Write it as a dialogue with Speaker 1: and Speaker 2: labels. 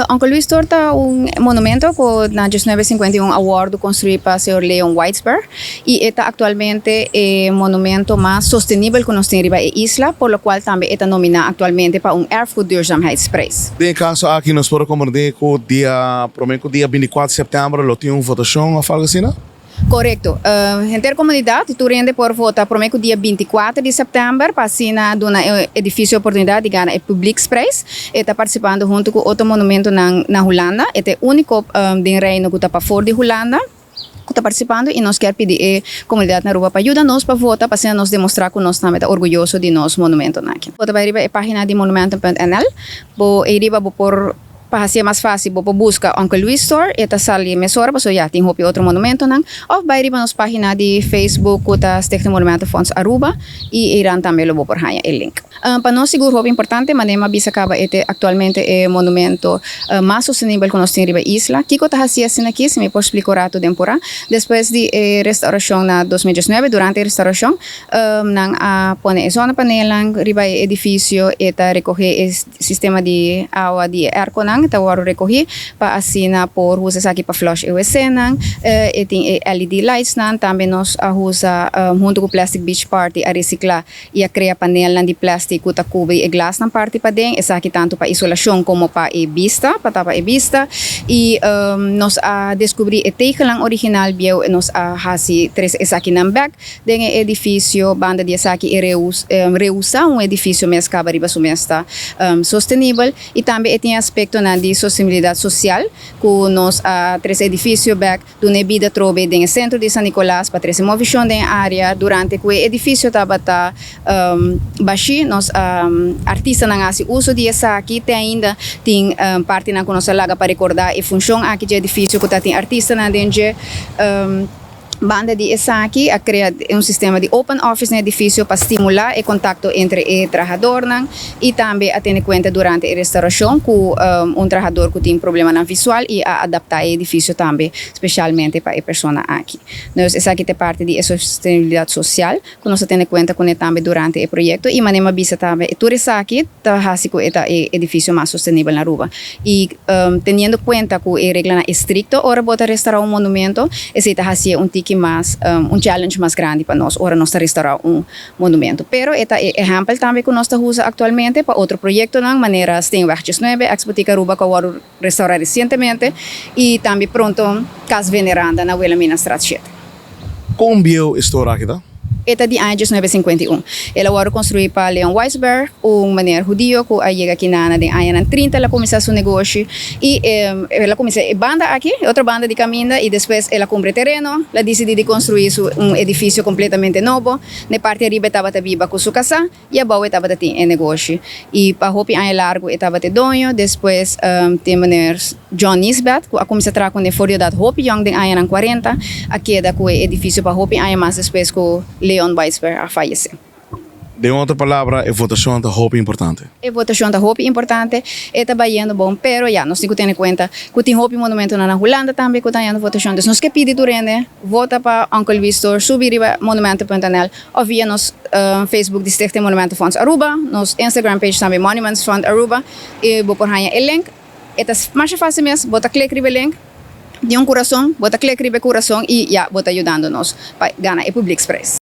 Speaker 1: Uncle Louis Store ta un monumento ku na 1951 a wòrdu konstruí pa señor Leon Weitzberg i e ta aktualmente e monumento mas sostenibel ku nos tin riba e isla, por lo kual tambe e ta nominá aktualmente pa un Erfgoedduurzaamheidsprijs.
Speaker 2: Den e kaso aki nos por a komprendé ku dia promé ku dia 24 sèptèmber lo tin un votashon òf algu asina?
Speaker 1: Korekto. Henter komunidat i tur hende por vota promé ku dia 24 di sèptèmber pa asina duna e edifisio oportunidat di gana e Publieksprijs. E ta partisipando huntu ku otro monumentonan na Hulanda. E ta e úniko den Reino ku ta pafor di Hulanda ku ta partisipando i nos kier pidi e komunidat na Aruba pa yuda nos pa vota pa asina nos demostrá ku nos tambe ta orguyoso di nos monumentonan aki. Bo ta bai riba e página di monumenten.nl. Bo ei riba bo por. Pa hasié mas fásil bo por buska Uncle Luis Store, e ta sali mesora pasobra ya tin hopi otro monumentonan, òf bai riba nos página di Facebook ku ta Stichting Monumentenfonds Aruba i eiran tambe lo bo por haña e link. Pa nos sigur hopi importante, manera mi a bisa kaba e ta aktualmente e monumento mas sostenibel ku nos tin riba e isla. Kiko ta hasié asina aki? Si mi por splika un ratu den purá. Despues di e restaurashon na 2019, durante e restaurashon, nan a pone e zonnepanelnan riba e edifisio, e ta rekohé e Sistema di awa di e airconan ta wòrdu rekohí pa asina por usa esaki pa flush e wc-nan. E tin e LED lightsnan. Tambe nos a usa huntu ku Plastic Beach Party a resiklá i a krea panelnan di plastic ku ta kubri e glasnan parti paden. Esaki tantu pa isolashon komo pa e bista, pa tapa e bista. I nos a deskubrí e tegelnan original bieu i nos a hasi trese esakinan bèk. Den e edifisio, banda di esaki e reusa un edifisio mes kaba riba su mes ta sostenibel i tambe e tin aspektonan di sostenibilidat sosial ku nos a trese edifisio bèk duna e bida trobe den e sentro di San Nicolas pa trese movishon den e área. Durante ku e edifisio tabata bashí nos artistanan a hasi uso di esaki. Te ainda tin partinan ku nos a laga pa rekordá e funshon aki dje edifisio ku ta tin artistanan den dje. Banda di esaki a krea un sistema di open office na edifisio pa stimulá e kontakto entre e trahadornan i tambe a tene kuenta durante e restaurashon ku un trahador ku tin problemanan visual i a adaptá e edifisio tambe spesialmente pa e persona aki. Dus esaki ta e parti di e sostenibilidat sosial ku nos a tene kuenta kuné tambe durante e proyekto i manera mi a bisa tambe tur esaki ta hasi ku e ta e edifisio mas sostenibel na Aruba i teniendo kuenta ku e reglanan estrikto ora bo ta restaurá un monumento esei ta hasié un tiki mas un challenge mas grandi pa nos ora nos ta restaurá un monumento pero e ta e ehèmpel tambe ku nos ta usa aktualmente pa otro proyektonan manera Steenweg 19 ex Botica Aruba ku a wòrdu restaurá resientemente i tambe pronto Cas Veneranda na Wilhelminastraat 7.
Speaker 2: Kon bieu e store aki ta?
Speaker 1: E ta di aña 1951. El a wòrdu konstruí pa Leon Weisberg, un meneer hudio ku a yega kinana den añanan 30. El a kuminsá su negoshi i el a kuminsá e banda aki, e otro banda di kaminda, i despues el a kumpra e tereno. El a disidí di konstruí su un edifisio kompletamente nobo. Na e parti ariba e tabata biba ku su kasá. I abou e tabata tin e negoshi. I pa hopi aña largu e tabata e doño. Despues tin meneer John Nisbet ku a kuminsá traha kuné for di edat hopi yòn den añanan 40, a keda ku e edifisio pa hopi aña mas despues ku Leon Weisberg a fayesé.
Speaker 2: Den otro palabra, e votashon ta hopi importante.
Speaker 1: E votashon ta hopi importante. E ta bayendo bon, pero ya, nos tin ku tene kuenta ku tin hopi monumentonan na Hulanda tambe ku ta hañando votashon. Dus nos ke pidi tur hende vota pa Uncle Luis Store, subi riba monumenten.nl Of via nos Facebook di Stichting Monumentenfonds Aruba, nos Instagram page tambe Monuments Fund Aruba y bo por haña e link. E ta masha fácil mes, bo ta click riba e link di un curason, bo ta click riba e curason y ya bo ta yudando nos pa gana e Publieksprijs.